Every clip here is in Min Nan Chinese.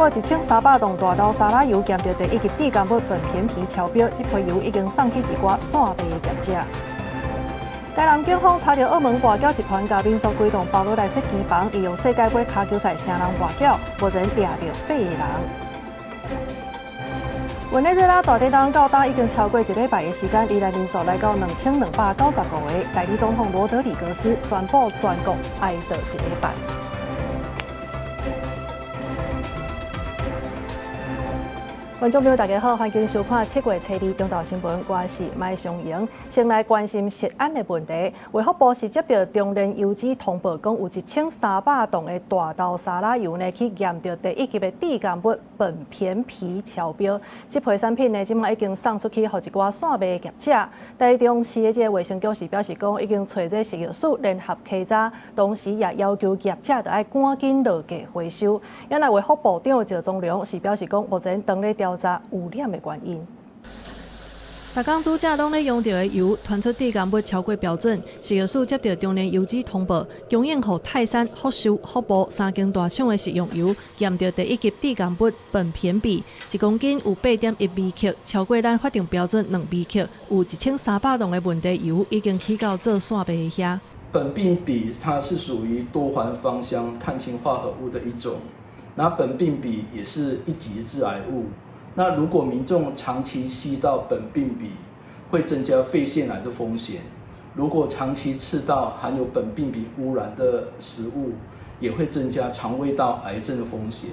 布1300磅大豆沙拉油檢著第一級致癌物苯偏鈹超標，這批油已經送去一寡線賣的業者。台南警方查著澳門外僑集團共民宿規棟包落來設機房，利用世界盃跤球賽成人外僑，目前掠著八個人。委內瑞拉大地震到今已經超過一禮拜的時間，罹難人數來到2295個。代理總統羅德里格斯宣布全國哀悼一禮拜。觀眾朋友，大家好，歡迎收看7月初二中晝新聞，我是麥尚瑩。先來關心食安的問題。衛福部是接著中煉油脂通報，講有1300磅的大豆沙拉油呢，去驗著第一級的致癌物苯偏鈹超標。這批產品呢，這馬已經送出去予一寡線賣的業者。台中市的這個衛生局是表示講，已經揣這食藥署聯合稽查，同時也要求業者著愛趕緊落架回收。原來衛福部長趙宗龍是表示講，目前當咧調查污染的原因。逐工煮食攏咧用著的油，傳出致癌物超過標準。食藥署接著中煉油脂通報，供應予泰山、福壽、福部三間大廠的食用油，驗著第一級致癌物苯偏鈹，1公斤有8.1微克，超過咱法定標準2微克。有1300磅的問題油已經去到做線賣的遐。苯並芘它是屬於多環芳香碳氫化合物的一種，那苯並芘也是一級致癌物。那如果民眾長期吸到苯並芘，會增加肺腺癌的風險。如果長期吃到含有苯並芘污染的食物，也會增加腸胃道癌症的風險。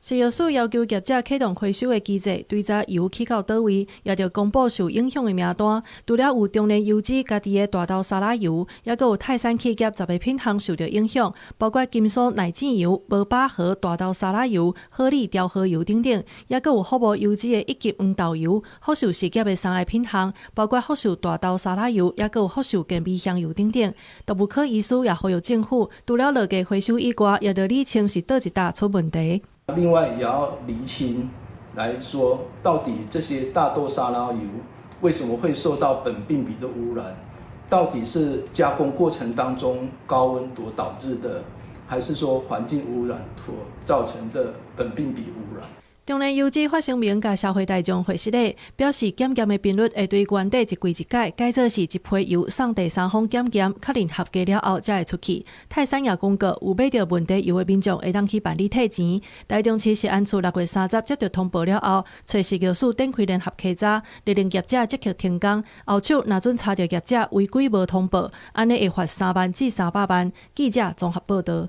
食藥署要求業者啟動回收的機制，追查油去到佗位，也著公布受影響的名單。除了有中煉油脂家己的大豆沙拉油，猶閣有泰山企業10個品項受著影響，包括金蘇奶精油、無飽和大豆沙拉油、好利調和油等等，猶閣有福部油脂的一級黃豆油、福壽食業的三個品項，包括福壽大豆沙拉油，猶閣有福壽健味香油等等。動物科醫師也呼籲政府，除了落架回收以外，也著理清是佗一搭出問題。另外也要釐清來說，到底這些大豆沙拉油為什麼會受到苯並芘的污染？到底是加工過程當中高溫所導致的，還是說環境污染所造成的苯並芘污染？中煉油脂發聲明共社會大眾回釋咧，表示檢驗的頻率會對原底一季一改，改做是一批油送第三方檢驗，確認合格了後才會出去。泰山也公告，有買著問題油的民眾會當去辦理退錢。台中市食安處6月30接著通報了後，揣食藥署展開聯合稽查，勒令業者即刻停工。後手若準查著業者違規無通報，按呢會罰3萬至300萬。記者綜合報導。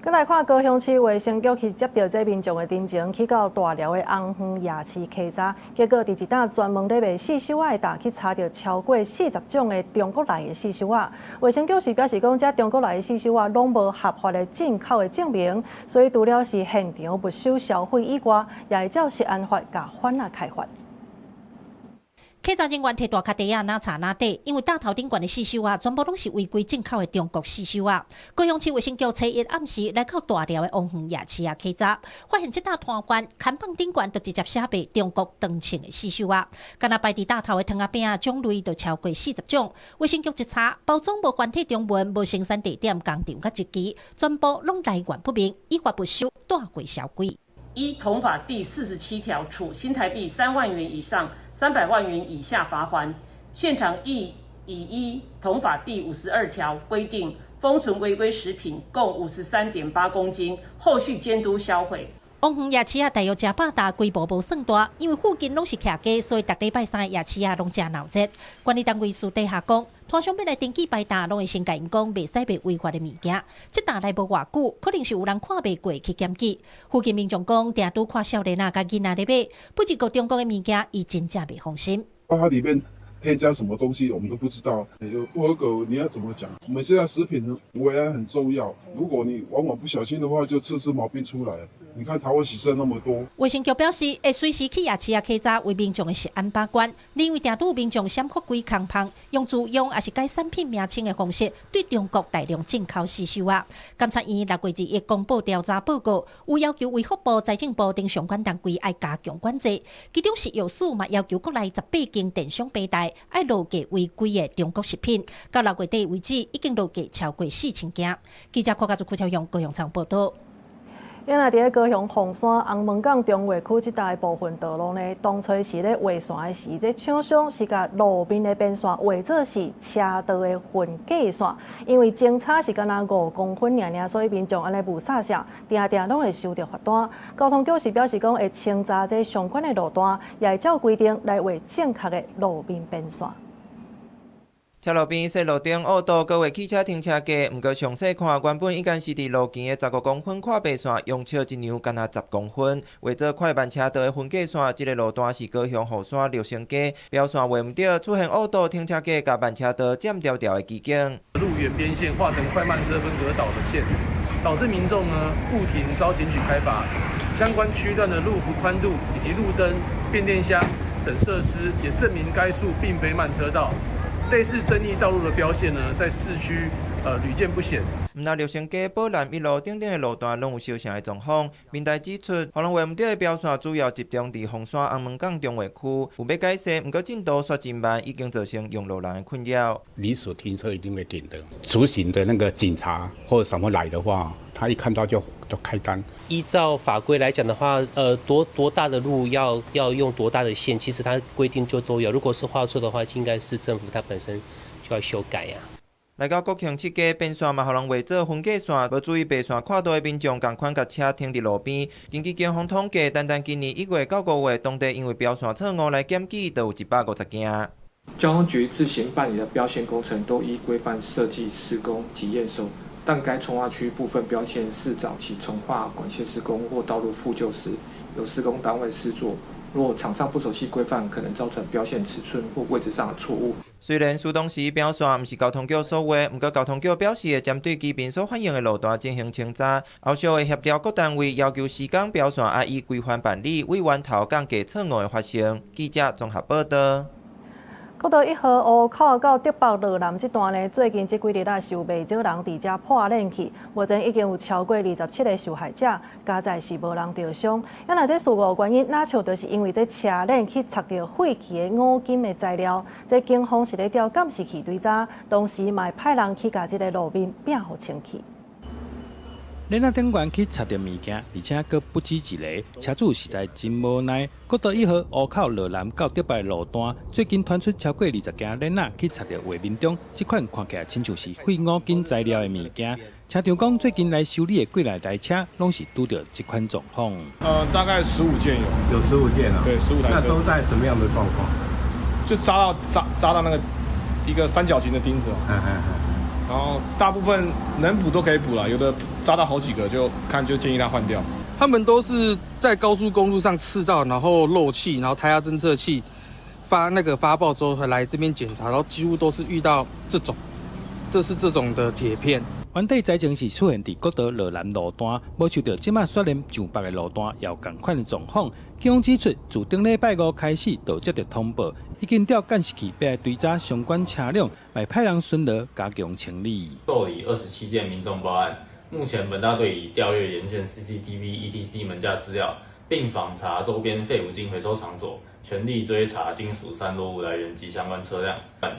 閣來看高雄市衛生局去接著這民眾的陳情，去到大寮的紅園夜市稽查，結果佇一檔專門咧賣四手仔的檔去查著超過40種的中國來的四手仔。衛生局是表示講，這中國來的四手仔攏無合法的進口的證明，所以除了是現場沒收銷毀以外，也會照食安法共販仔開罰。稽查人員提大卡袋仔，哪查哪底，因為檔頭頂懸的四手仔，全部攏是違規進口的中國四手仔。高雄市衛生局初一暗時來到大寮的王園夜市仔稽查，發現這檔攤販看板頂懸就直接寫賣中國長銃的四手仔，干焦擺佇檔頭的糖仔餅仔種類就超過40種。衛生局一查，包裝無繁體中文，無生產地點、工廠佮日期，全部攏來源不明，依法沒收，帶過銷毀。依同法第47條，處新台幣3萬元以上300萬元以下罰鍰。現場亦已依同法第52條規定，封存違規食品共53.8公斤，後續監督銷毀。王園夜市仔大約100擔，規模無算大，因為附近攏是徛家，所以逐禮拜三的夜市仔攏誠鬧熱。管理單位私底下講，攤商欲來登記擺檔，攏會先共𪜶講，袂使賣違法的物件。這檔來無偌久，可能是有人看袂過去檢舉。附近民眾講，定拄看少年仔佮囡仔咧買，不過中國的物件，伊真正袂放心。它裡面添加什麼東西，我們都不知道。有不合格，你要怎麼講？我們現在食品衛安很重要，如果你往往不小心的話，就吃出毛病出來。你看台灣洗腎那麼多。衛生局表示，會隨時去夜市仔稽查，為民眾的食安把關。認為定拄有民眾閃覆規空芳，用自用抑是改產品名稱的方式，對中國大量進口四手仔。監察院6月21公布調查報告，有要求衛福部、財政部等相關單位愛加強管制。其中食藥署嘛要求國內18間電商平台愛落架違規的中國食品。到6月底為止，已經落架超過4000件。記者郭家竹、柯超勇高雄場報導。因為佇咧高雄鳳山紅門港中華區這帶部分道路呢，當初時咧畫線的時，這廠商是共路面的邊線畫做是車道的分界線，因為公差是干焦5公分爾爾，所以民眾按呢霧煞車，定定攏會收著罰單。交通局是表示講會清查這相關的路段，也會照規定來畫正確的路面邊線。車路邊設路燈、烏道，閣畫汽車停車格。毋過詳細看，原本應該是佇路肩的15公分跨白線，用尺一量，干焦10公分，畫做快慢車道的分界線。這个路段是高雄雨山六星街，標線畫毋對，出現烏道停車格佮慢車道佔條條的奇景。路緣邊線畫成快慢車分隔島的線，導致民眾呢誤停遭檢舉開罰。相關區段的路幅寬度以及路燈、變電箱等設施，也證明該處並非慢車道。類似爭議道路的標線呢，在市區屢見不鮮。毋但六星街、寶南一路等等的路段，攏有相像的狀況。民代指出，予人畫毋對的標線主要集中佇鳳山紅門港中華區，有欲改善，毋過進度煞真慢，已經造成用路人的困擾。臨時停車一定會停的，執行的那個警察或者什麼來的話，他一看到就開單。依照法規來講的話，多大的路要用多大的線，其實它規定就都有。如果是畫錯的話，應該是政府它本身就要修改呀。來到國慶七街邊線嘛，予人畫做分界線，無注意白線跨道的民眾，仝款共車停佇路邊。根據警方統計，單單今年1月到5月，當地因為標線錯誤來檢舉，就有150件。交通局自行辦理的標線工程都依規範設計施工及驗收，但該重劃區部分標線是早期重劃管線施工或道路復舊時，由施工單位施作。若廠商不熟悉規範，可能造成標線尺寸或位置上的錯誤。雖然事當時標線毋是交通局所畫，毋過交通局表示會針對居民所反映的路段進行清查，後續會協調各單位要求施工標線愛依規範辦理，為源頭降低錯誤的發生。記者綜合報道。國道1號湖口到竹北羅南這段呢，最近這幾日啊，是有袂少人佇遮破鏈去，目前已經有超過27個受害者，佳哉是無人著傷。啊，若這事故原因，若像就是因為這車鏈去插著廢棄的五金的材料，這警方是咧調監視器追查，同時嘛會派人去共這个路面摒予清氣。鏈仔頂懸去插著物件，而且閣不止一个，車主實在真無奈。國道1號湖口羅南到竹北路段，最近傳出超過20件鏈仔去插著畫面中，這款看起來親像是廢五金材料的物件。車長講，最近來修理的幾來台車，攏是拄著這款狀況。大概十五件有，有十五件啊。對，15台。那都在什麼樣的狀況？就扎到那個一個三角形的釘子。然後大部分能補都可以補了，有的扎到好幾個，就看就建議他換掉。他們都是在高速公路上刺到，然後漏氣，然後胎壓偵測器發那個發報之後，來這邊檢查，然後幾乎都是遇到這種，這是這種的鐵片。原底災情是出現佇國道羅南路段，無想到這馬煞連上北的路段也有仝款的狀況。警方指出，自頂禮拜五開始就接著通報，已經調監視器來追查相關車輛，來派人巡邏加強清理。受理27件民眾報案，目前本大隊已調閱沿線 CCTV、ETC 門架資料，並訪查周邊廢五金回收場所，全力追查金屬散落物來源及相關車輛。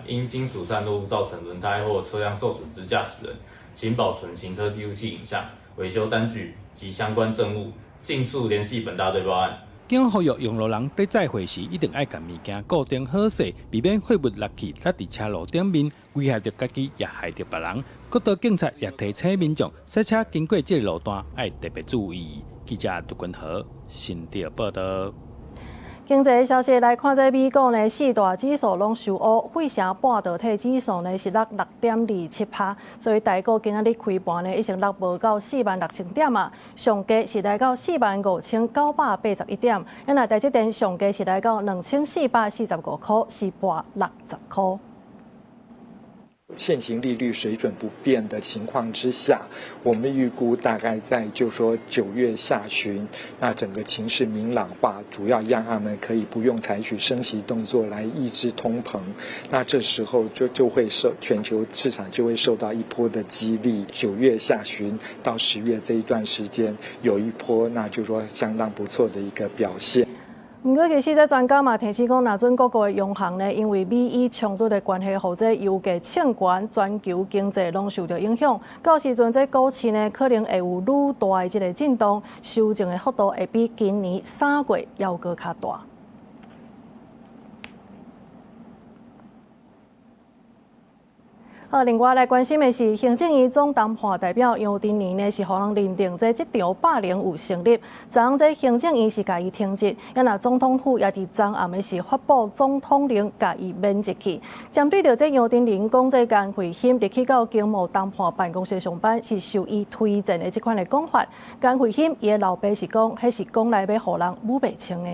因金屬散落物造成輪胎或車輛受損之駕駛人，請保存行車記錄器影像、維修單據及相關證物，盡速聯繫本大隊報案。警方呼籲用路人佇載貨時，一定愛共物件固定好勢，避免貨物落去落佇車路頂面，危害著家己，也害著別人。國道警察也提醒民眾，駛車經過這個路段，愛特別注意。記者杜君豪新竹報道。經濟消息來看，這美股呢四大指數攏收烏，費城半導體指數呢是落6.27%，所以台股今仔日開盤呢已經落無夠46,000點啊，上低是來到45,981點，啊若台積電上低是來到2445塊，是跋60塊。現行利率水準不變的情況之下，我們預估大概在就說9月下旬，那整個情勢明朗化，主要央行們可以不用採取升息動作來抑制通膨，那這時候就會受全球市場就會受到一波的激勵。9月下旬到10月這一段時間有一波，那就說相當不錯的一個表現。毋過，其實這專家嘛提醒講，若準各國的央行呢，因為美伊衝突的關係，予這油價衝懸，全球經濟攏受著影響。到時陣，這股市呢可能會有愈大的這个震動，修正的幅度會比今年3月猶閣較大。好，另外來關心的是，行政院總談判代表楊振寧呢，是予人認定這職場霸凌有成立。昨昏這行政院是共伊停職，啊若總統府也佇昨暗暝是發布總統令，共伊免職去。針對著這楊振寧講，這顏慧欣入去到經貿談判辦公室上班是受伊推薦的這款的講法，顏慧欣伊的老爸是講，彼是講來欲予人武袂清的。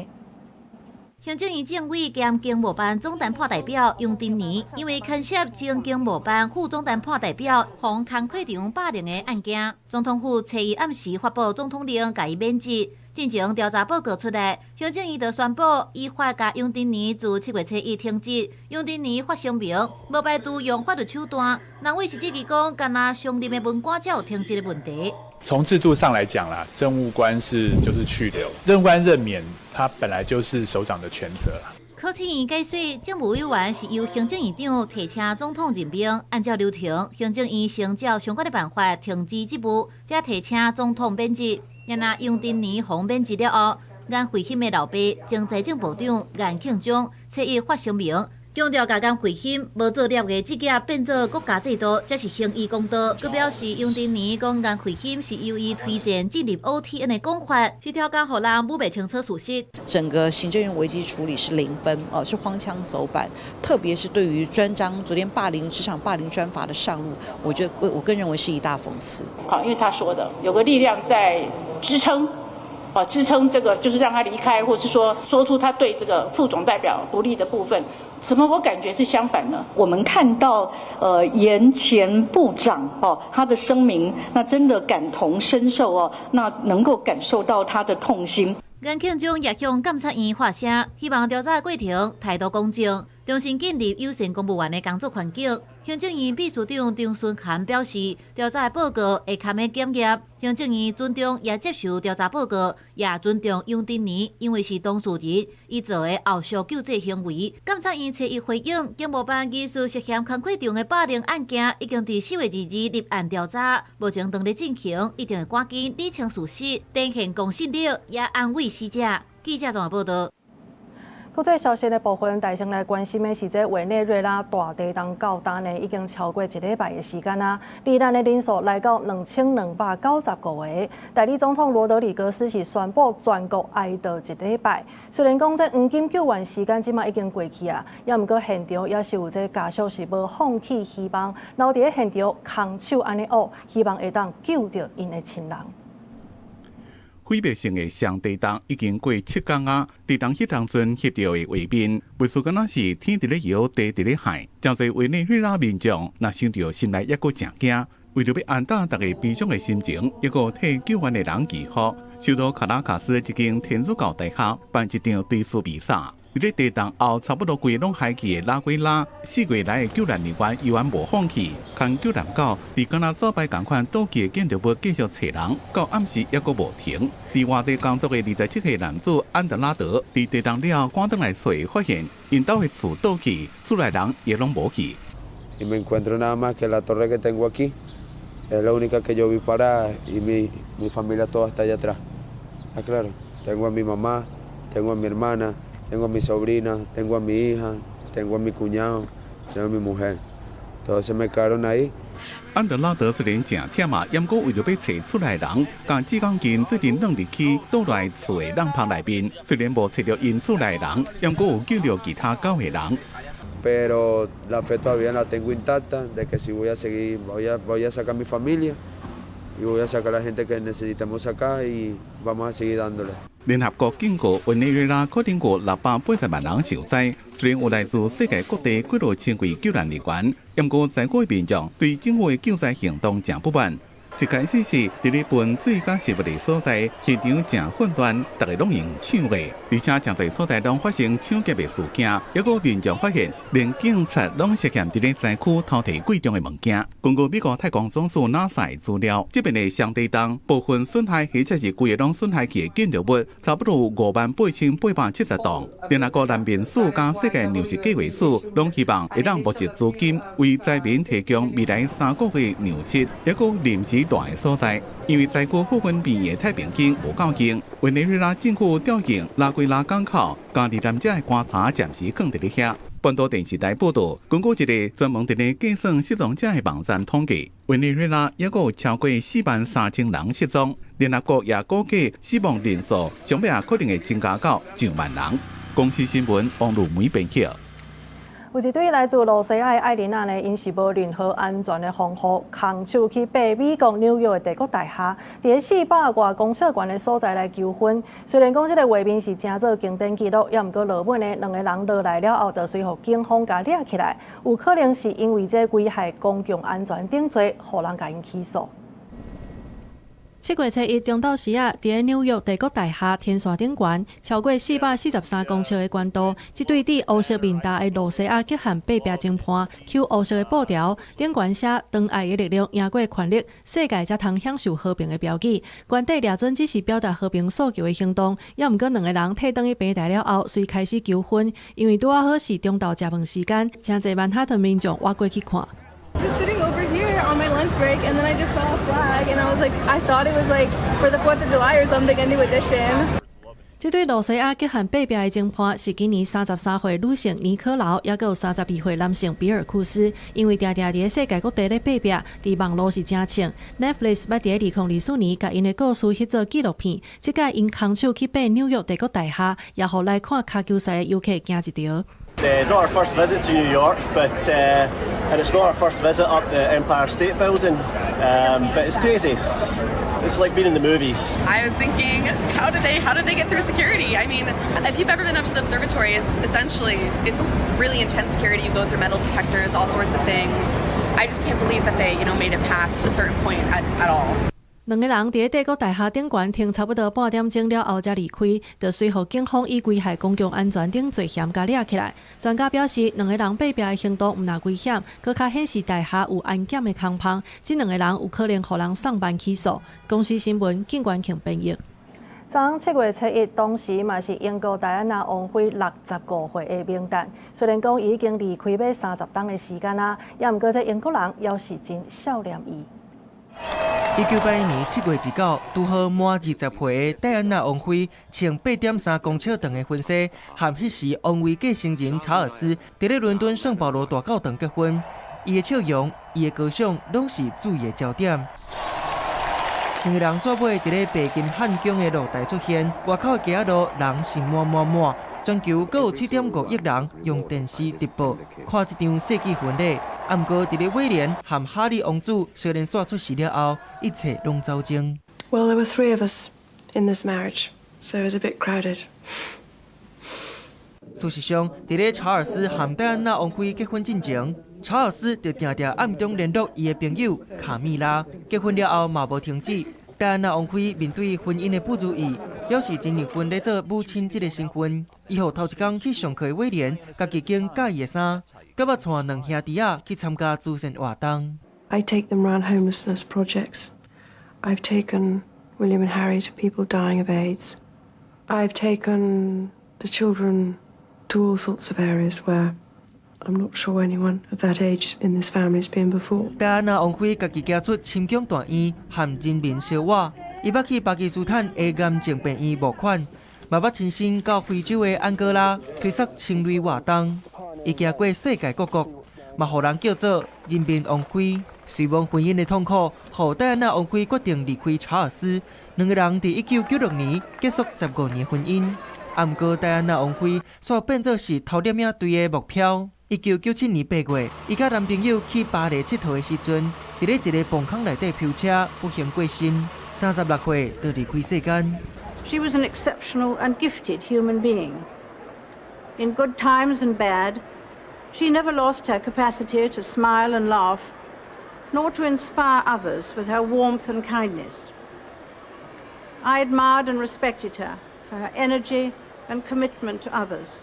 行政院政委兼經貿辦總談判代表楊振寧，因為牽涉前經貿辦副總談判代表馮康會長霸凌的案件，總統府初一暗時發布總統令，共伊免職。進前調查報告出來，行政院就宣布依法共楊振寧自7月初一停職。楊振寧發聲明，無排除用法律手段。人委是質疑講，干焦上任的文官才有停職的問題。從制度上來講啦，政務官是就是去留，政務官任免，他本來就是首長的權責。考試院解說，政務委員是由行政院長提請總統任命，按照流程，行政院先照相關的辦法停止職務，才提請總統免職。然後楊振寧予免職了後，顏慧欣的老爸前財政部長顏慶忠初一發聲明，強調共顏慧欣無做業的職業變做國家制度，才是行醫公道。閣表示楊振寧講顏慧欣是由伊推薦進入 OTN 的講法，是挑工予人摸袂清楚事實。整個行政院危機處理是0分，哦，是荒腔走板，特別是對於專章昨天霸凌職場霸凌專法的上路，我覺得我更認為是一大諷刺。好，因為他說的有個力量在支撐。啊，支撐這個就是讓他離開，或是說說出他對這個副總代表不利的部分，怎麼我感覺是相反呢？我們看到，嚴前部長哦，他的聲明，那真的感同身受哦，那能夠感受到他的痛心。顏慶忠也向監察院發聲，希望調查過程態度公正，重新建立友善公務員的工作環境。行政院秘書長張순涵表示，調查報告會堪的檢驗。行政院尊重也接受調查報告，也尊重楊振寧，因為是當事人，伊做的後續救濟行為。監察院初一回應，警務辦疑似涉嫌工課場的霸凌案件，已經佇4月22日立案調查，目前當咧進行，一定會趕緊理清事實，展現公信力，也安慰死者。記者綜合報導。國際消息的部分，大先來關心的是，這委內瑞拉大地震到今呢，已經超過一禮拜的時間啊，罹難的人數來到2295個。代理總統羅德里格斯是宣布全國哀悼一禮拜。雖然講這黃金救援時間這馬已經過去啊，也毋過現場也是有這家屬是無放棄希望，留佇咧現場空手按呢挖，希望會當救著𪜶的親人。毀滅性的雙地震已經過7工啊！佇人彼當陣翕著的畫面，袂輸敢若是天佇咧搖，地佇咧撼。誠濟委內瑞拉民眾若想著心內猶閣誠驚，為著欲安撫大家悲傷的心情，猶閣替救援的人祈福。首都卡拉卡斯的一間天主教大學辦一場追思彌撒。佇咧地震後，差不多規個攏海去的拉圭拉，4月來的救難人員猶原無放棄，牽救難狗佇敢若祖輩仝款倒去的建築物繼續揣人，到暗時猶閣無停。佇外地工作的27歲男子安德拉德，佇地震了後趕轉來揣，發現𪜶兜的厝倒去，厝內人也攏無去。 Y me encuentro nada más que la torre que tengo aquí, es la única que yo vi parada y mi familia toda está allá atrás. Ah, claro, tengo a mi mamá, tengo a mi hermana. Tengo a mi sobrina, tengo a mi hija, tengo a mi cuñado, tengo a mi mujer. Todos se me quedaron ahí. 安德拉德雖然誠忝啊，毋過為著欲揣厝內人，共志工筋做陣轉入去倒來厝的籠棚內面，雖然無揣著𪜶厝內人，毋過有救著其他9個人。 Pero la fe todavía la tengo intacta de que si voy a seguir, voy a sacar a mi familia y voy a sacar a la gente que necesitamos sacar y vamos a seguir dándole. 聯合國警告，委內瑞拉可能有680萬人受災。雖然有來自世界各地幾落千位救難人員，毋過在國民眾對政府的救災行動誠不滿。一開始是佇咧分水佮食物的所在，現場誠混亂，逐家攏用搶的，而且誠濟所在攏發生搶劫的事件，抑閣民眾發現，連警察攏涉嫌佇咧災區偷提貴重的物件。根據美國太空總署 NASA 的資料，這邊的雙地洞部分損害或者是規个攏損害去的建築物，差不多有58,870棟。聯合國難民署佮世界糧食計劃署攏希望會當募集資金，為災民提供未來3個月糧食，抑閣臨時蹛的所在。因為災區附近邊的太平間無夠用，委內瑞拉政府調用拉圭拉港口，共罹難者的棺材暫時囥佇咧遐。本島電視台報導，根據一個專門佇咧計算失蹤者的網站統計，委內瑞拉抑閣有超過43,000人失蹤。聯合國也估計死亡人數上尾也可能會增加到上萬人。公視新聞王路梅編輯。有一對來自露西亞的愛琳仔呢，𪜶是無任何安全的防護，空手去爬美國紐約的帝國大廈，佇400外公尺懸的所在來求婚。雖然講這个畫面是成做經典紀錄，也毋過落尾呢，兩个人落來了後，就隨予警方共掠起來，有可能是因為這危害公共安全等罪，予人共𪜶起訴。7月初一中晝時仔，佇咧紐約帝國大廈天線頂懸，超過443公尺的懸度，這對戴烏色面罩的露西亞極限爬壁情伴，搝烏色的布條，頂懸寫“當愛的力量贏過權力，世界才通享受和平”的標語。懸底掠準只是表達和平訴求的行動，也毋過兩个人退轉去平台了後，隨開始求婚，因為拄仔好是中晝食飯時間，誠濟曼哈頓民眾倚過去看。 Just sitting over here on my lunch break, and then I just saw a flag, and I was like, I thought it was like for the 4th of July or something, a new addition. 這對露西亞極限爬壁的情伴是今年33歲女性尼可勞，抑閣有32歲男性比爾庫斯。因為定定佇咧世界各地咧爬壁，佇網路是誠衝。Netflix 捌佇咧2024年共𪜶的故事翕做紀錄片，這擺𪜶空手去爬紐約帝國大廈，也予來看跤球賽的遊客驚一趒。 Not our first visit to New York, but and it's not our first visit up the Empire State Building. But it's crazy. It's like being in the movies. I was thinking, how did they get through security? I mean, if you've ever been up to the observatory, it's essentially it's really intense security. You go through metal detectors, all sorts of things. I just can't believe that they made it past a certain point at all. 兩个人佇咧帝國大廈頂懸停差不多半點鐘了後才離開，就隨予警方以危害公共安全等罪嫌共掠起來。專家表示，兩个人爬壁的行動毋但危險，閣較顯示大廈有安檢的空縫。這兩个人有可能予人送辦起訴。公視新聞警官慶編譯。昨7月初一，當時嘛是英國戴安娜王妃65歲的冥誕。雖然講伊已經離開欲30冬的時間啊，也毋過這英國人猶是真少念伊。1981年7月29，拄好滿20歲的戴安娜王妃，穿8.3公尺長的婚紗，和彼時王位繼承人查爾斯，佇咧倫敦聖保羅大教堂結婚。伊的笑容，伊的高尚，攏是注意的焦點。兩個人煞尾佇咧白金漢宮的露台出現，外口的街仔路人是滿滿滿，全球閣有7.5億人用電視直播看這場世紀婚禮。啊，毋過佇咧威廉和哈利王子相連紲出事了後，一切攏走鐘。 Well, there were three of us in this marriage, so it was a bit crowded. 事實上，佇咧查爾斯和戴安娜王妃結婚進前，查爾斯就定定暗中聯絡伊的朋友卡米拉。結婚了後嘛無停止。戴安娜王妃面對婚姻的不如意，表示真認分咧做母親這个身份。伊予頭一工去上課的威廉，家己揀佮意的衫，閣捌帶兩兄弟仔去參加慈善活動。 I take them round homelessness projects. I've taken William and Harry to people dying of AIDS. I've taken the children to all sorts of areas where I'm not sure anyone of that age in this family has been before. 戴安娜王妃家己行出深宮大院，和人民相擁。伊捌去巴基斯坦的癌症病院募款，嘛捌親身到非洲的安哥拉推捒清雷活動。伊行過世界各國，嘛予人叫做人民王妃。雖罔婚姻的痛苦，予戴安娜王妃決定離開查爾斯。兩个人佇1996年結束15年婚姻。啊，毋過戴安娜王妃煞變做是偷獵領隊的目標。1997年8月，伊佮男朋友去巴黎𨑨迌的時陣，佇咧一个磅空內底飆車，不幸過身，36歲就離開世間。 She was an exceptional and gifted human being. In good times and bad, she never lost her capacity to smile and laugh. nor to inspire others with her warmth and kindness. I admired and respected her for her energy and commitment to others,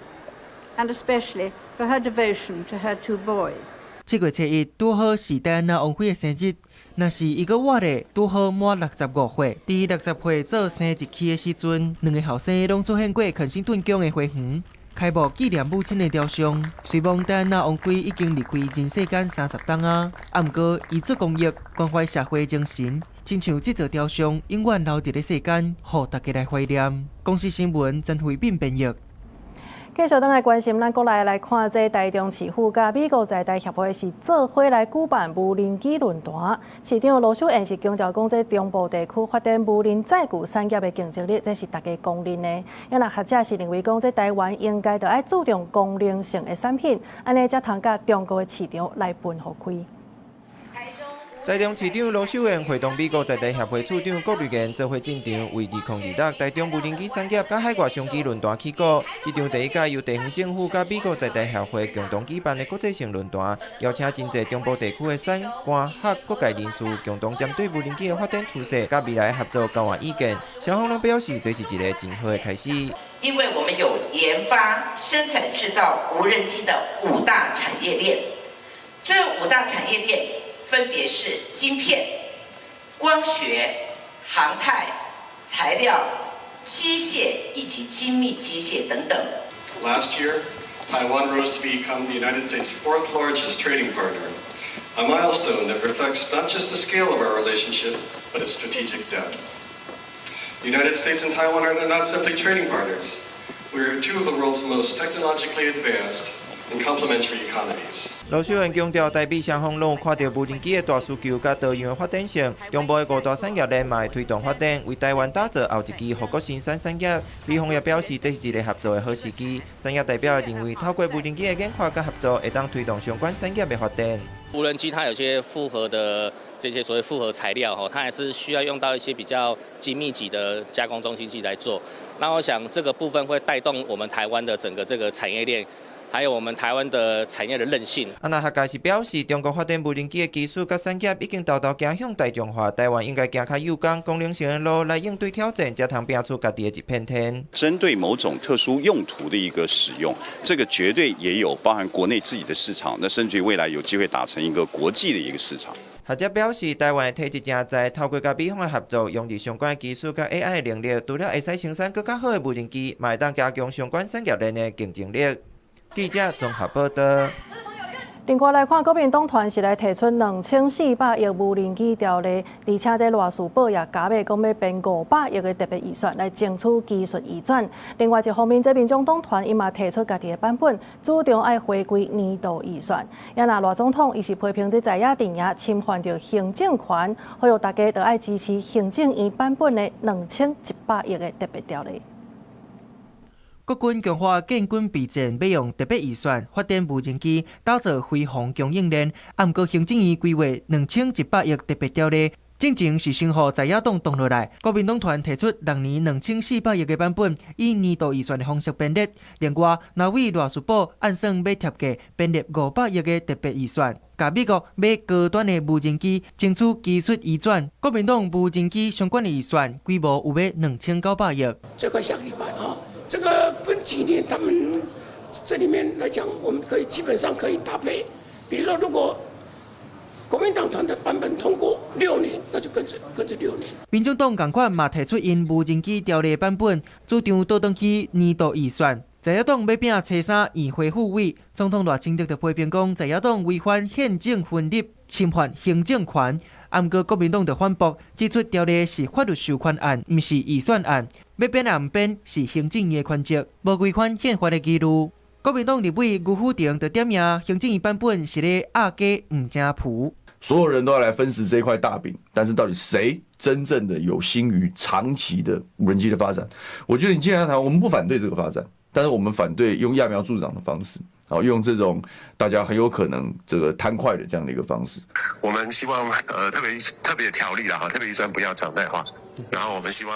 and especially for her devotion to her two boys. 7月7日拄好是戴安娜王妃的生日，若是伊閣活咧，拄好滿65歲。佇60歲做生日起的時陣，兩个後生攏出現過肯辛頓宮的花園，開幕紀念母親的雕像。雖罔戴安娜王妃已經離開人世間30冬啊，毋過伊做公益、關懷社會精神，親像這座雕像永遠留佇咧世間，予大家來懷念。公視新聞曾慧敏編譯。繼續轉來關心，咱國內來看，這台中市府佮美國在台協會是做伙來舉辦無人機論壇。市長盧秀燕是強調講，這中部地區發展無人載具產業的競爭力，這是大家公認的。啊，若學者是認為講，這台灣應該著愛注重功能性的產品，按呢才通佮中國的市場來分予開。台中市長盧秀燕會同美國在台協會處長郭瑞元做伙進場，為2026台中無人機產業佮海外商機論壇起鼓。這場第一屆由地方政府佮美國在台協會共同舉辦的國際性論壇，邀請真濟中部地區的產官學各界人士，共同針對無人機的發展趨勢佮未來合作交換意見。雙方攏表示這是一個真好的開始。因為我們有研發、生產、製造無人機的五大產業鏈，這五大產業鏈，分別是晶片、光學、航太、材料、機械以及精密機械等等。 Last year, Taiwan rose to become the United States' fourth largest trading partner, a milestone that reflects not just the scale of our relationship, but its strategic depth. The United States and Taiwan are not simply trading partners. We are two of the world's most technologically advanced and complementary economies. 盧秀燕強調，台美雙方攏有看著無人機的大需求佮多樣的發展性，中部的五大產業鏈嘛會推動發展，為台灣打造後一支護國神山產業。美方也表示，這是一个合作的好時機。產業代表認為，透過無人機的研發佮合作，會當推動相關產業的發展。無人機它有些複合的這些所謂複合材料，吼，它還是需要用到一些比較精密級的加工中心去來做。那我想這個部分會帶動我們台灣的整個這個產業鏈。還有我們台灣的產業的韌性。啊，若學界是表示，中國發展無人機的技術佮產業已經沓沓走向大眾化，台灣應該行較有工功能性的路來應對挑戰，才通拼出家己的一片天。針對某種特殊用途的一個使用，這個絕對也有包含國內自己的市場，那甚至於未來有機會打成一個國際的一個市場。學者表示，台灣的體質誠在，透過佮美方的合作，用佇相關技術佮 AI 的能力，除了會使生產閣較好的無人機，嘛會當加強相關產業鏈的競爭力。記者綜合報道。另外來看，國民黨團是來提出2400億無人機條例，而且這賴士葆也加碼講欲編500億的特別預算來爭取技術移轉。另外一方面，這民眾黨團伊嘛提出家己的版本，主張愛回歸年度預算。啊若賴總統伊是批評這在野陣營侵犯著行政權，呼籲大家著愛支持行政院版本的2100億的特別條例。國軍強化建軍備戰，欲用特別預算發展無人機，打造飛防供應鏈。毋過行政院規劃2100億特別條例，進前是先予在野黨擋落來。國民黨團提出6年2400億的版本，以年度預算的方式編列。另外，藍委賴士葆按算欲疊加編列500億的特別預算，共美國買高端的無人機，爭取技術移轉。國民黨無人機相關的預算規模有欲2900億。最快下個禮拜啊。這個分幾年，他們這裡面來講，我們可以基本上可以搭配。比如說，如果國民黨團的版本通過六年，那就跟著6年。民眾黨仝款嘛提出𪜶無人機條例版本，主張倒轉去年度預算。在野黨欲摒初三議會復位，總統賴清德就批評講，在野黨違反憲政分立，侵犯行政權。毋過國民黨就反駁，指出條例是法律授權案，毋是預算案。欲編抑毋編是行政院的權責，無違反憲法的義務。國民黨立委吳虎臣就點名行政院版本是咧鴨雞毋成脯。所有人都要來分食這塊大餅，但是到底誰真正的有心於長期的無人機的發展？我覺得你既然談，我們不反對這個發展，但是我們反對用揠苗助長的方式，好用這種大家很有可能這個貪快的這樣的一個方式。我們希望特別條例啦，哈，特別預算不要常態化。然後我們希望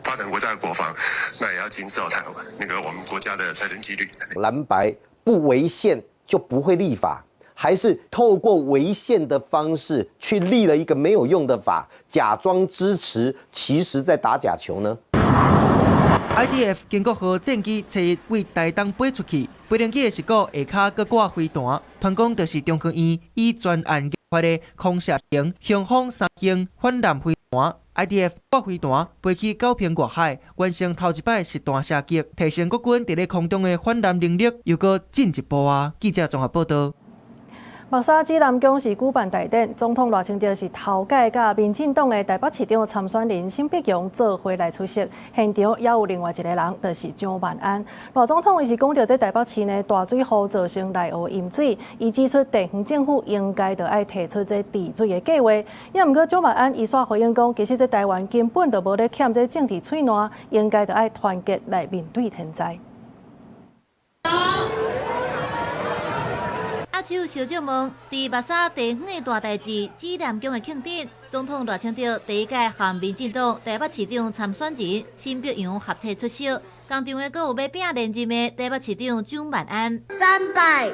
發展國家的國防，那也要遵守台灣那個我們國家的財政紀律。藍白不違憲就不會立法。還是透過違憲的方式去立了一個沒有用的法，假裝支持，其實在打假球呢？ IDF 經國號戰機初一對台東飛出去，飛行機的事故下跤閣掛飛彈，傳講就是中科院以專案研發的空射型雄風三型反艦飛彈。IDF 掛飛彈飛去九平外海，完成頭一擺實彈射擊，提升國軍佇咧空中的反艦能力，又閣進一步啊！記者綜合報道。墨沙紫南宮是舉辦大典，總統賴清德是頭擺佮民進黨的台北市長參選人沈伯洋做伙來出席，現場也有另外一個人，就是蔣萬安。賴總統伊是講著這台北市呢大水雨造成內湖淹水，伊指出地方政府應該著愛提出這治水的計劃。也毋過蔣萬安伊煞回應講，其實這台灣根本就無咧欠這政治喙瀾，應該著愛團結來面對天災。握手相借問，佇墨沙地方的大代誌紫南宮的慶典，總統賴清德第一屆和民進黨台北市長參選人沈伯洋合體出席，同場的閣有欲拼連任的台北市長蔣萬安。300。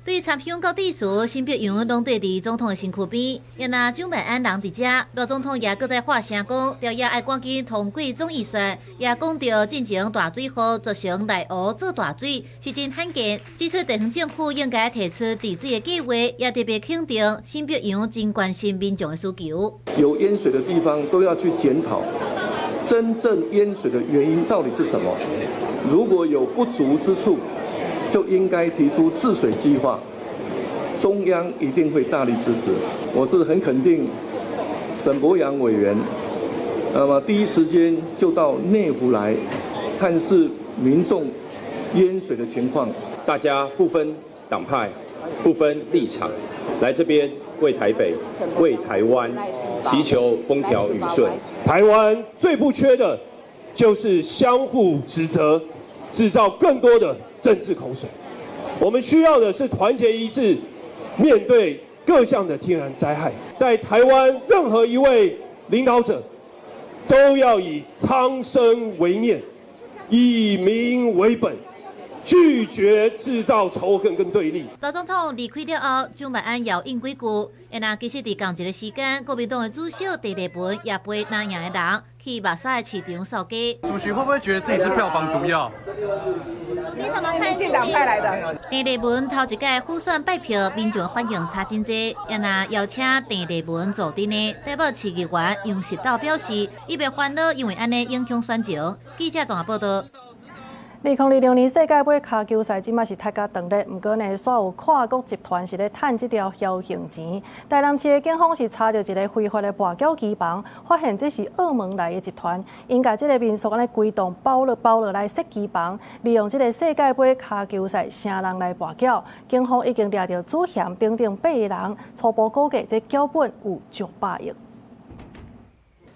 對參香到致辭，沈伯洋攏綴佇總統的身軀邊，也若蔣萬安人佇遮，賴總統也閣再發聲講，朝野愛趕緊通過總預算，也講著進前大水禍造成內湖做大水是真罕見，指出地方政府應該提出治水的計劃，也特別肯定沈伯洋真關心民眾的需求。有淹水的地方都要去檢討，真正淹水的原因到底是什麼？如果有不足之處，就應該提出治水計劃，中央一定會大力支持。我是很肯定沈伯洋委員，那麼第一時間就到內湖來探視民眾淹水的情況。大家不分黨派、不分立場，來這邊為台北、為台灣祈求風調雨順。台灣最不缺的就是相互指責，製造更多的政治口水。我們需要的是團結一致，面對各項的天然災害。在台灣，任何一位領導者都要以蒼生為念，以民為本，拒絕製造仇恨跟對立。賴總統離開了後，蔣萬安又應幾句。若其實佇仝一个時間，國民黨的主席鄭麗文也陪藍營的人去墨沙的市場掃街。主席會不會覺得自己是票房毒藥？民進黨派來的。鄭麗文頭一屆輔選拜票，民眾反應差真濟。也若邀請鄭麗文助陣的台北市議員楊實斗表示，伊袂煩惱，因為按呢影響選情。記者綜合報道。2026年世界盃跤球賽這馬是踢甲轉熱，毋過呢，煞有跨國集團是咧趁這條僥倖錢。台南市的警方是查著一个非法的跋筊機房，發現這是澳門來的集團，𪜶共這个民宿按呢規棟包落包落來設機房，利用這个世界盃跤球賽請人來跋筊。警方已經掠著主嫌等等八個人，初步估計這繳本有上百億。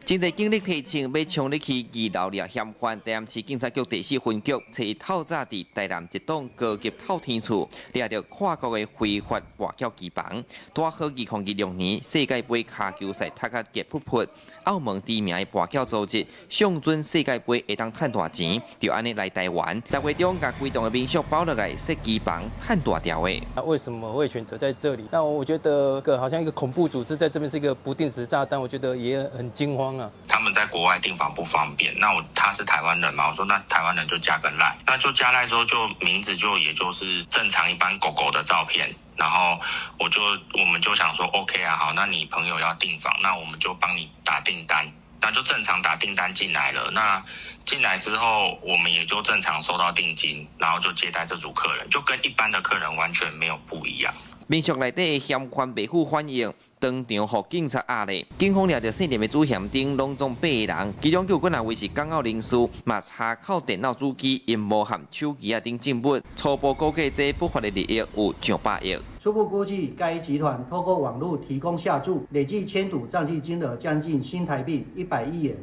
真濟警力提槍欲衝入去二樓掠嫌犯，台南市警察局第四分局初一透早佇台南一棟高級透天厝掠著跨國的非法跋筊機房。拄好2026年世界盃跤球賽踢甲熱噗噗，澳門知名的跋筊組織上準世界盃會當趁大錢，就按呢來台灣，六月中共規棟的民宿包落來設機房趁大條的。啊，為什麼會選擇在這裡？那我覺得個好像一個恐怖組織在這邊是一個不定時炸彈，我覺得也很驚慌。他們在國外訂房不方便，那我他是台灣人嘛？我說那台灣人就加個 LINE，那就加 LINE 之後就名字就也就是正常一般狗狗的照片，然後我們就想說 OK 啊，好，那你朋友要訂房，那我們就幫你打訂單，那就正常打訂單進來了。那進來之後，我們也就正常收到定金，然後就接待這組客人，就跟一般的客人完全沒有不一樣。民宿內底嫌犯袂赴反應，當場予警察押咧。警方掠著姓林的主嫌等攏總八个人，其中有幾若位是港澳人士，嘛查扣電腦主機、螢幕和手機仔等證物。初步估計，這不法的利益有上百億。初步估計，該集團透過網路提供下注，累計簽賭賬計金額將近新台幣100億元，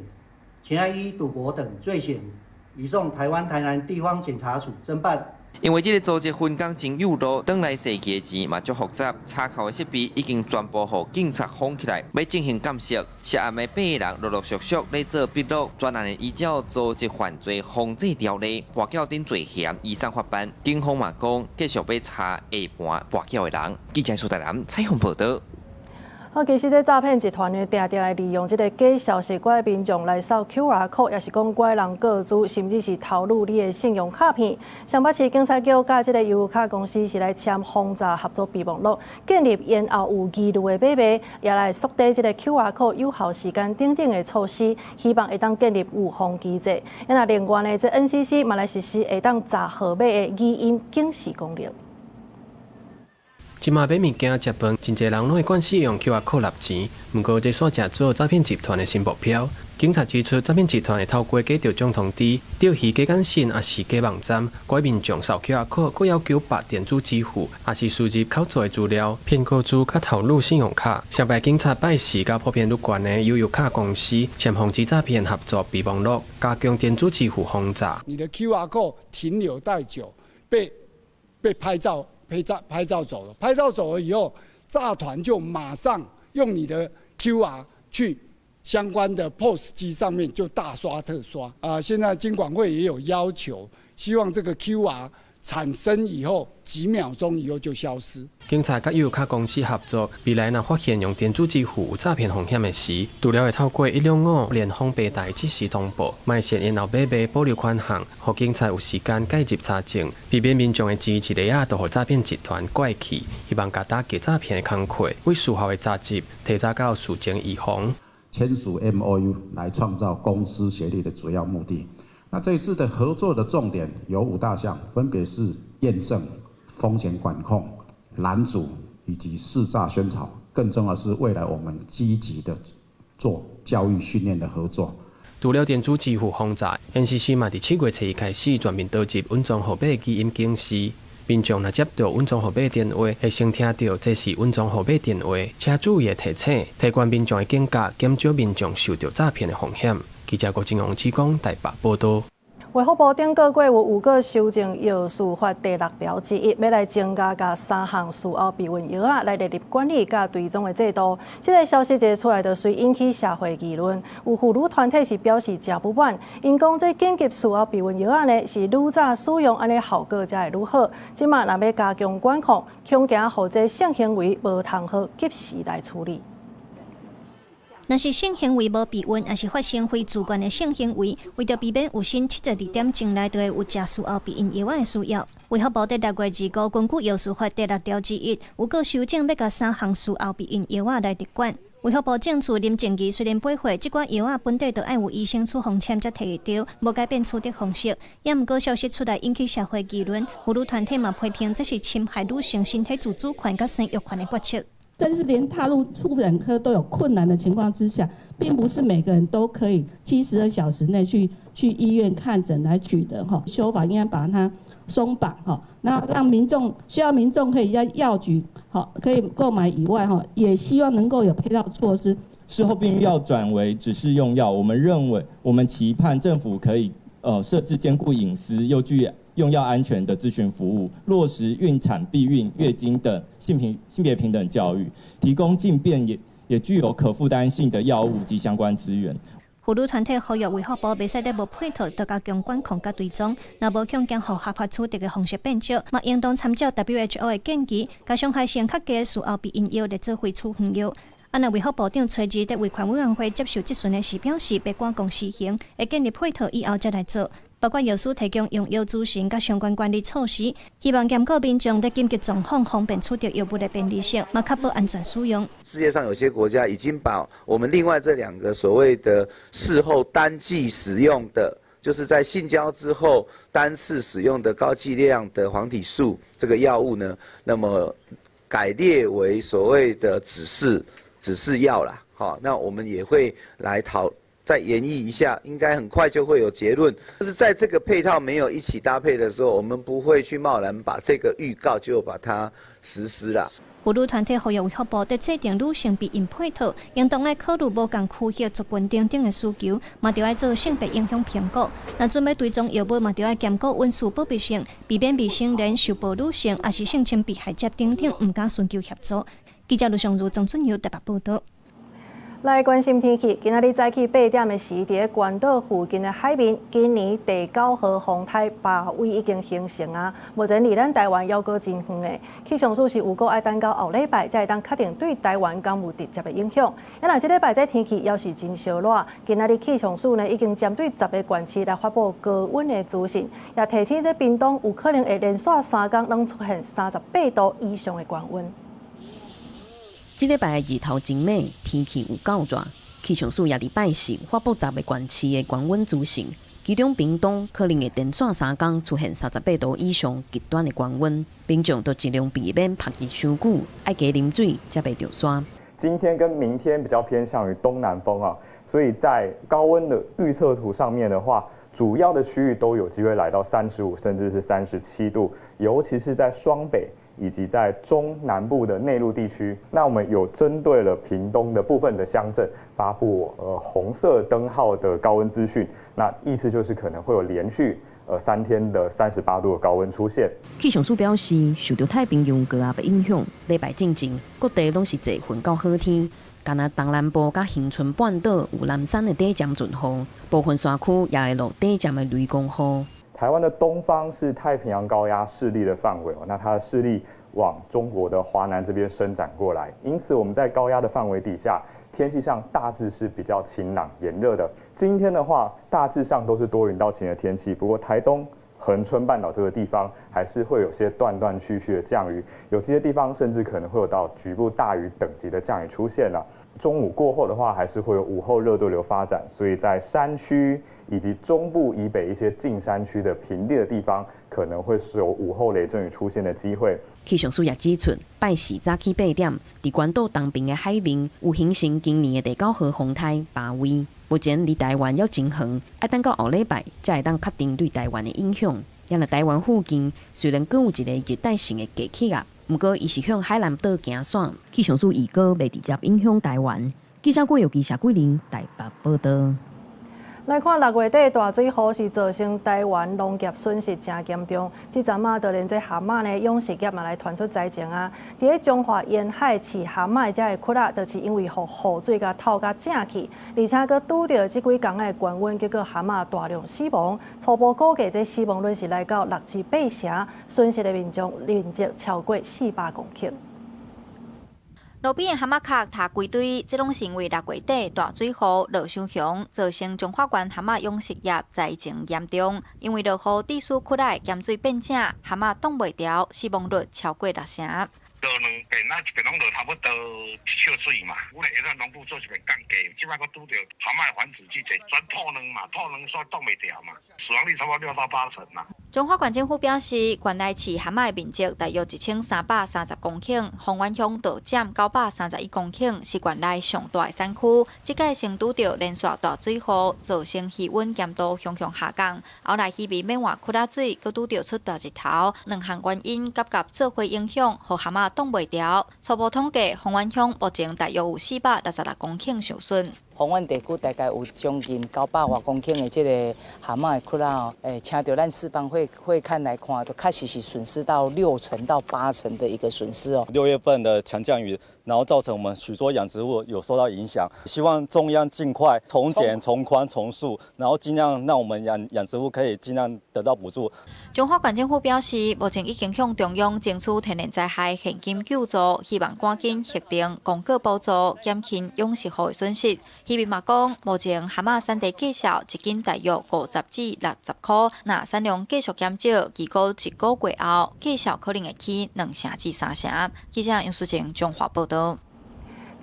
前案依賭博等罪嫌，移送台灣台南地方檢察署偵辦。因為這个組織分工真幼囉，轉來踅去的錢嘛足複雜，查扣的設備已經全部予警察封起來，欲進行鑑識。涉案的八个人陸陸續續咧做筆錄，專案會依照組織犯罪防制條例，跋筊等罪嫌移送法辦。警方嘛講，繼續欲查下盤跋筊的人。記者蘇大南採訪報導。好，其實這詐騙集團呢，定定會利用這个假消息，拐民眾來掃 QR code，抑是講拐人個資，甚至是偷錄你的信用卡片。雙北市警察局佮這个悠遊卡公司是來簽防詐合作備忘錄，建立延後有疑慮的買賣，也來縮短這个 QR code 有效時間等等的措施，希望會當建立預防機制。那另外呢，這 NCC 嘛來實施會當查號碼的語音警示功能。這馬買物件、食飯，真濟人攏會慣勢用 QR code 納錢。毋過，這煞成做詐騙集團的新目標。警察指出，詐騙集團會透過假中獎通知、釣魚假簡訊，抑是假網站，拐民眾掃 QR code，閣要求撥電子支付，抑是輸入口座的資料，騙個資佮偷錄信用卡。上擺警察拜四佮普遍愈懸的悠遊卡公司簽防止詐騙合作備忘錄，加強電子支付防詐。你的 QR code 停留太久，被拍照。拍照走了，拍照走了以後，詐團就馬上用你的 QR 去相關的 POS 機上面就大刷特刷啊！現在金管會也有要求，希望這個 QR 產生以後幾秒鐘以後就消失。警察佮悠遊卡公司合作，未來若發現用電子支付有詐騙風險的時，除了會透過125聯訪平台即時通報，嘛會先延後買賣保留款項，予警察有時間介入查證，避免民眾的錢一下仔就予詐騙集團拐去。希望共打擊詐騙的工課，為事後的查緝提早到事前預防。簽署 MOU 來創造公私協力的主要目的。那這一次的合作的重點有五大項，分別是驗證、風險管控、攔阻以及識詐宣導。更重要的是，未來我們積極的做教育訓練的合作。除了電子支付防詐，NCC 嘛佇7月初一開始全面導入隱藏號碼語音警示。民眾若接到隱藏號碼電話，會先聽著這是隱藏號碼電話，車主會提醒，提懸民眾的警覺，減少民眾受著詐騙的風險。記者郭金龍志講台北報導。衛福部頂個月有預告修正藥事法第六條之一，欲來增加共三項事後避孕藥仔來列入管理佮追蹤的制度。這个消息一出來，就隨引起社會議論。有婦女團體是表示誠不滿，𪜶講這緊急事後避孕藥仔呢是愈早使用，按呢效果才會愈好。這馬若欲加強管控，恐驚予這性行為無通好及時來處理。若是性行為無避孕，抑是發生非自願的性行為，為著避免有新72點鐘內就會有食事後避孕藥仔的需要，衛福部佇6月25根據藥事法第六條之一，預告修正欲共三項事後避孕藥仔來列管。衛福部政次林靜儀雖然八歲，這寡藥仔本底就愛有醫生處方簽才提會著，無改變取得方式。也毋過消息出來引起社會議論，婦女團體嘛批評這是侵害女性身體自主權佮生育權的決策。甚至連踏入婦產科都有困難的情況之下，並不是每個人都可以72小時內去醫院看診來取得哈。修法應該把它鬆綁哈，那讓民眾需要民眾可以在藥局好可以購買以外哈，也希望能夠有配套措施。事後避孕藥轉為指示用藥，我們認為我們期盼政府可以設置兼顧隱私又具用藥安全的諮詢服務，落實孕產、避孕、月經等性別平等教育，提供輕便也具有可負擔性的藥物及相關資源。婦女團體呼籲衛福部袂使閣無配套，就加強管控佮追蹤，若無恐驚予合法取得的方式變少，嘛應當參照 WHO 的建議，共傷害性較低的事後避孕藥列做非處方藥。啊，若衛福部長崔二佇衛權委員會接受質詢的時表示，欲趕共施行，會建立配套以後才來做。包括藥師提供用藥諮詢佮相關管理措施，希望兼顧民眾佇緊急狀況方便取得藥物的便利性，嘛確保安全使用。世界上有些國家已經把我們另外這兩個所謂的事後單劑使用的，就是在性交之後單次使用的高劑量的黃體素這個藥物呢，那麼改列為所謂的指示藥啦。好，那我們也會來討。再研議一下，應該很快就會有結論。但是在這個配套沒有一起搭配的時候，我們不會去貿然把這個預告就把它實施了。婦女團體呼籲衛福部佇制定女性避孕配套，應當愛考慮無仝區域族群等等的需求，嘛著愛做性別影響評估。若準欲追蹤藥物，嘛著愛兼顧隱私保密性，避免未成年受暴女性，抑是性侵被害者等等，毋敢尋求協助。記者盧尚如、曾俊耀台北報導。來關心天氣，今仔日早起8點的時，佇咧關島附近的海面，今年第九號風颱巴威已經形成啊。目前離咱台灣猶閣真遠的，氣象署是預估愛等到後禮拜才會當確定對台灣敢有直接的影響。啊，若這禮拜這天氣猶是真燒熱，今仔日氣象署呢已經針對10個縣市來發布高溫的資訊，也提醒這屏東有可能會連續3工攏出現38度以上的高溫。這禮拜日頭真猛，天氣有夠熱。氣象署也佇拜四發布十個縣市的高溫資訊，其中屏東可能會連續三工出現38度以上極端的高溫，民眾都盡量避免曝日傷久，愛加啉水才袂著沙。今天跟明天比較偏向於東南風啊，所以在高溫的預測圖上面的話，主要的區域都有機會來到35甚至是37度，尤其是在雙北以及在中南部的內陸地區，那我們有針對了屏東的部分的鄉鎮發布紅色燈號的高溫資訊，那意思就是可能會有連續3天的38度的高溫出現。氣象署表示，受著太平洋高壓的影響，禮拜進前各地攏是濟雲到好天，干焦東南部佮恆春半島有南山的短暫陣雨，部分山區也會落短暫的雷公雨。台灣的東方是太平洋高壓勢力的範圍，那它的勢力往中國的華南這邊伸展過來，因此我們在高壓的範圍底下，天氣上大致是比較晴朗炎熱的。今天的話，大致上都是多雲到晴的天氣，不過台東、恆春半島這個地方還是會有些斷斷續續的降雨，有些地方甚至可能會有到局部大雨等級的降雨出現了。中午過後的話，還是會有午後熱對流發展，所以在山區以及中部以北一些近山區的平地的地方，可能會是有午後雷陣雨出現的機會。氣象署也指出，拜四早起八點，佇關島東邊的海面有形成今年的第九號風颱巴威。目前離台灣猶真遠，愛等到後禮拜才會當確定對台灣的影響。因為台灣附近雖然閣有一个熱帶性的低氣壓，毋過伊是向海南島行線，氣象署預估袂直接影響台灣。記者郭玉基、謝桂玲台北報導。來看6月底大水雨是造成台灣農業損失誠嚴重，這陣仔就連這蛤蟆呢養殖業嘛來傳出災情啊！佇咧彰化沿海飼蛤蟆的這个窟仔，就是因為予雨水共透甲正去，而且閣拄著這幾工的高溫，結果蛤蟆大量死亡。初步估計，這死亡率是來到6至8成，損失的面積超過400公頃。路邊的蛤蟆殼塌規堆，這攏是因為6月底大水雨落傷強，造成彰化縣蛤蟆養殖業災情嚴重。因為落雨致使窟仔鹹水變正，蛤蟆擋袂牢，死亡率超過6成。落兩遍啊，一遍攏落差不多一尺水嘛。阮的下咱農夫做是袂降低，這擺閣拄著蛤蟆繁殖季節，全吐卵嘛，吐卵煞擋袂牢嘛，死亡率差不多6到8成啦。彰化縣政府表示，縣內飼蛤蟆的面積大約1330公頃，豐原鄉就佔931公頃，是縣內上大的產區。這擺先拄著連續大水雨，造成魚塭鹹度向向下降。後來漁民免換窟仔水，閣拄著出大日頭，兩項原因夾夾做伙影響，予蛤蟆擋袂牢。初步統計，豐原鄉目前大約有466公頃受損。豐原地區大概有將近900外公頃的這个蛤蟆的窟仔哦，請著咱四方會勘來看，都確實是損失到6成到8成的一個損失哦。6月份的強降雨，然後造成我們許多養殖戶有受到影響，希望中央盡快從簡、從寬、從速，然後盡量讓我們養殖戶可以盡量得到補助。彰化縣政府表示，目前已經向中央爭取天然災害現金救助，希望趕緊核定公告補助，減輕養殖戶的損失。漁民嘛講，目前蛤蟆產地價數一斤大約50至60塊，若產量繼續減少，預估一個月後價數可能會起2成至3成。記者楊淑靜彰化報導。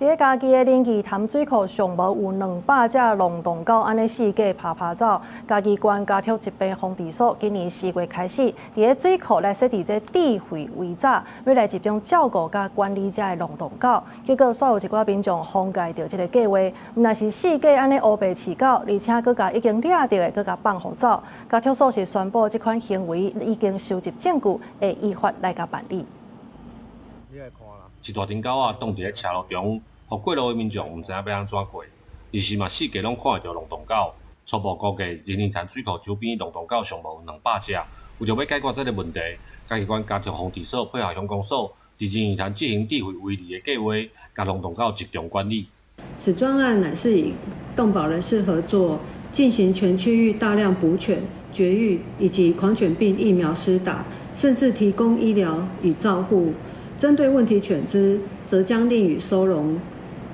佇咧嘉義的林義潭水庫上無有200隻龍洞狗，按呢四界趴趴走。嘉義縣家畜疾病防治所今年4月開始，佇咧水庫來設置這智慧圍柵，欲來集中照顧佮管理遮的龍洞狗。結果，煞有一寡民眾妨礙著這个計劃，毋但是四界按呢烏白飼狗，而且閣共已經掠著的閣共放予走。家畜所是宣布這款行為已經收集證據，會依法來共辦理。一大群狗仔擋佇咧車路中，予過路的民眾毋知影欲按怎過。而是嘛四界攏看會著浪蕩狗。初步估計，仁義潭水庫周邊浪蕩狗上無有200隻。為著欲解決這个問題，嘉義縣家畜防治所配合鄉公所，佇仁義潭執行智慧圍籬的計劃，共浪蕩狗集中管理。此專案乃是以動保人士合作，進行全區域大量捕犬、絕育以及狂犬病疫苗施打，甚至提供醫療與照護。針對問題犬隻，則將另予收容，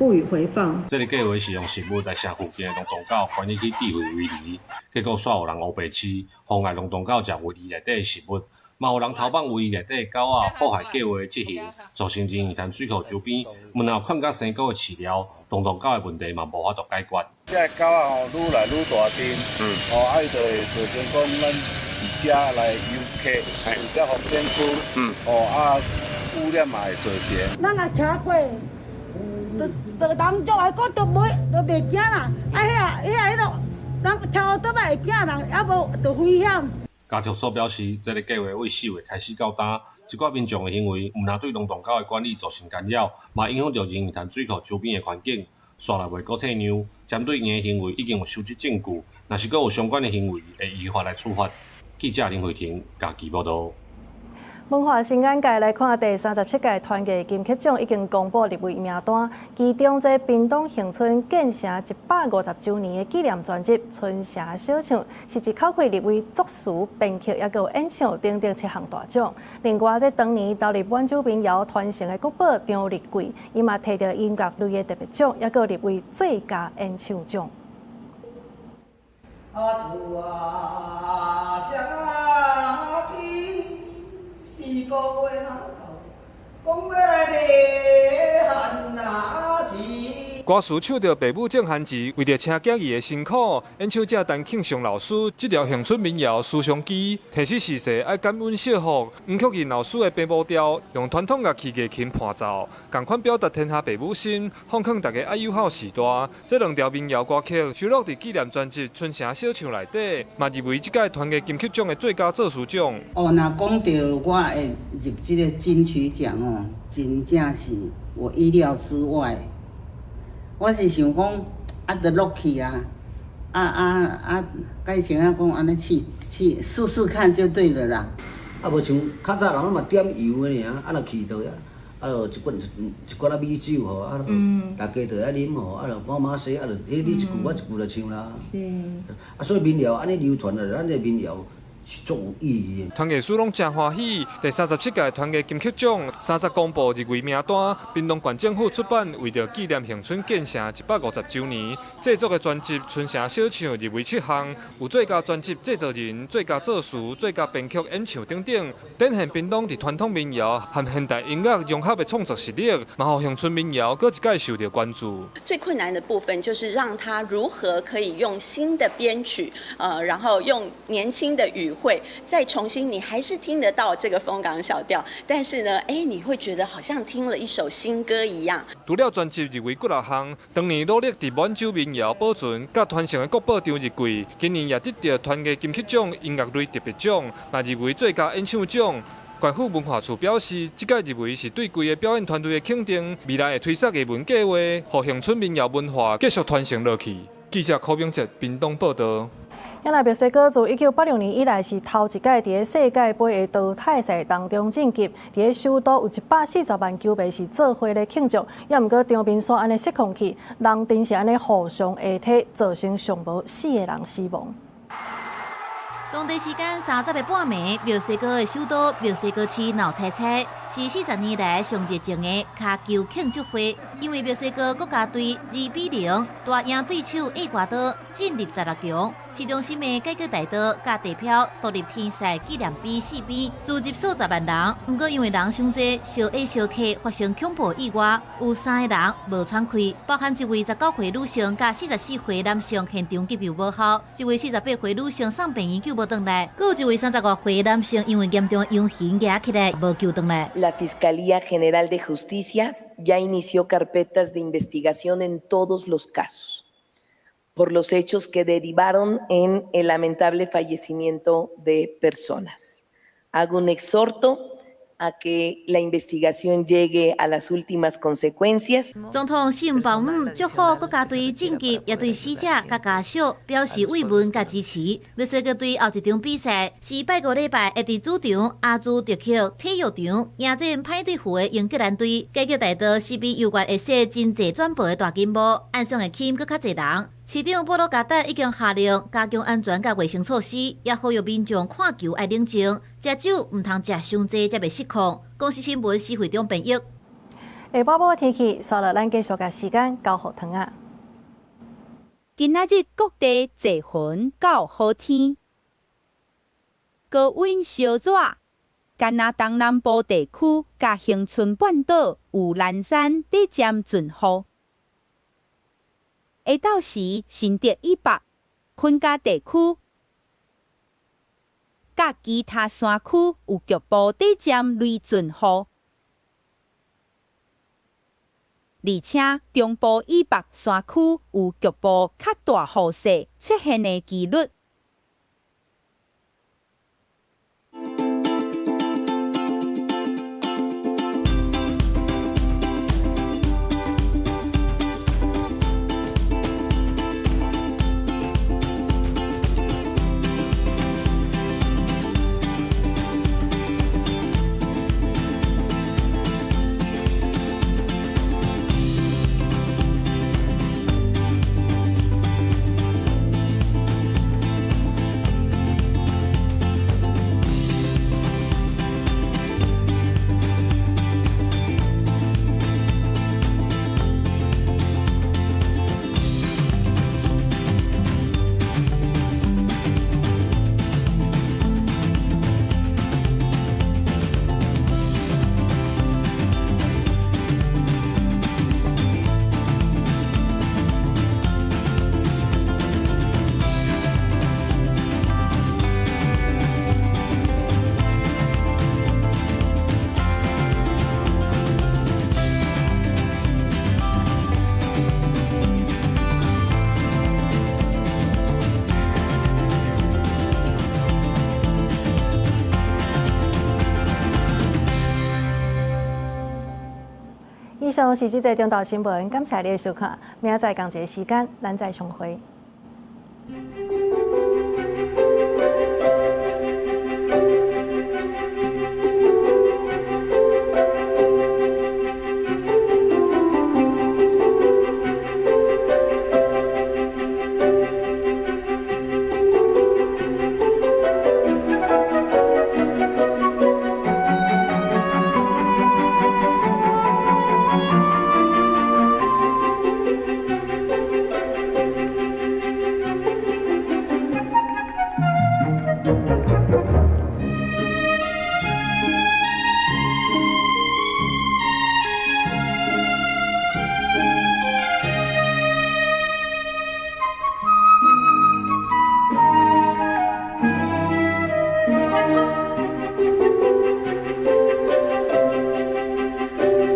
不予回放。這个計劃是用食物來城附近的浪蕩狗關入去智慧圍籬，結果煞有人烏白飼，妨礙浪蕩狗食圍籬內底的食物，嘛有人偷放圍籬內底的狗仔，破壞計劃的執行，造成仁義潭水庫周邊門口囥甲生果的飼料，浪蕩狗的問題嘛無法度解決。這个狗仔吼，愈來愈大陣，吼，啊伊就會造成講咱佇遮來遊客，佇遮風景區，吼啊污染嘛會造成。咱若騎過，就就人足愛講，就袂就袂驚啦。啊，遐遐彼落人超倒擺會驚人，猶無就危險。家畜所表示，這个計劃對4月開始到今，這寡民眾的行為，毋但對浪蕩狗的管理造成干擾，嘛影響著仁義潭水庫周邊的環境。煞來袂閣退讓，針對𪜶的行為已經有收集證據，若是閣有相關的行為，會依法來處罰。記者林慧婷嘉義報導。文化新眼界來看，第37屆團藝金曲獎已經公布入圍名單，其中這屏東恆春建城150週年的紀念專輯《春城小唱》是一口氣入圍作詞、編曲，抑閣有演唱等等七項大獎。另外，這當年投入滿洲民謠傳承的國寶張日貴，伊嘛提著音樂類的特別獎，抑閣入圍最佳演唱獎。阿祖啊，四個月若到，講欲來漢歌詞唱著爸母種番薯，為著車囝兒的辛苦，演唱者陳慶祥老師這條鄉村民謠《思鄉機》，提示時勢愛感恩惜福。黃曲仁老師的爸母調，用傳統樂器月琴伴奏，仝款表達天下爸母心，奉勸大家愛友好序大。這兩條民謠歌曲收錄佇紀念專輯《春城小唱》內底，嘛入圍這屆團藝金曲獎的最佳作詞獎。哦，若講著我會入這个金曲獎哦，真正是我意料之外。我是想講，啊，就落去啊，啊啊啊，改成啊講按呢試試試試看就對了啦。啊，無像較早人攏嘛點油的爾，啊，若去到遐，啊，就一罐一罐仔米酒吼，啊，大家就愛啉吼，啊，就慢慢說，啊，就彼你一句我一句就唱啦。啊，所以民謠按呢流傳來，咱的民謠是足有意義的。團藝師攏誠歡喜，第37屆團藝金曲獎三十公布入圍名單，屏東縣政府出版為著紀念恆春建城150週年製作的專輯《春城小唱》入圍七項，有最佳專輯製作人、最佳作詞、最佳編曲、演唱等等，展現屏東佇傳統民謠和現代音樂融合的創作實力，嘛予鄉村民謠閣一擺受著關注。最困難的部分就是讓他如何可以用新的編曲，然後用年輕的語彙，再重新，你還是聽得到這個楓港小調，但是呢，哎，你會覺得好像聽了一首新歌一樣。除了專輯入圍幾若項，當年努力佇滿洲民謠保存佮傳承的國寶張日貴，今年也得著團藝金曲獎音樂類特別獎，嘛入圍最佳演唱獎。縣府文化處表示，這屆入圍是對規个表演團隊的肯定，未來會推捒藝文計劃，予鄉村民謠文化繼續傳承落去。記者柯明哲屏東報導。那墨西哥自1986年以來是頭一屆佇咧世界盃的淘汰賽當中晉級，佇咧首都有140萬球迷是做伙咧慶祝，猶毋過場面煞按呢失控去，人陣是按呢互相下體，造成上無四个人死亡。當地時間30日半暝，墨西哥的首都墨西哥市鬧猜猜，是40年來上熱情的跤球慶祝會。因為墨西哥國家隊2比0大贏對手厄瓜多，進入16強。市中心的解決大道佮地標獨立天賽紀念碑四邊，聚集數十萬人。毋過因為人傷濟，相挨相磕，發生恐怖意外，有三个人無喘氣，包含一位19歲女性佮44歲男性現場急救無效，一位48歲女性送病院救無轉來，閣有一位30外歲男性因為嚴重陽形壓起來無救轉來。 La Fiscalía General de Justicia ya inició carpetas de investigación en todos los casos por los hechos que derivaron en el lamentable fallecimiento de personas. Hago un exhorto a que la investigación llegue a las últimas consecuencias。總統辛鮑姆祝賀國家隊晉級，也對死者佮家屬表示慰問佮支持。墨西哥隊後一場比賽是拜五禮拜會佇主場阿茲特克體育場迎戰歹對付的英格蘭隊。結局大道是比猶原會說真濟轉播的大金幕，按上會吸引閣較濟人。市長布魯加達已經下令加強安全佮衛生措施，也呼籲民眾看球愛冷靜，食酒毋通食傷濟，才袂失控。公視新聞施會長編譯。下晡晡天氣，煞落咱繼續共時間交予唐仔。今仔日各地濟雲到好天，高溫燒熱，干焦東南部地區佮恆春半島有南山短暫陣雨。下晝時，新竹以北、雲嘉地區、佮其他山區有局部短暫雷陣雨，而且中部以北山區有局部較大雨勢出現的機率。以上是這節中晝新聞，感謝你的收看。明仔載仝一个時間，咱再相會。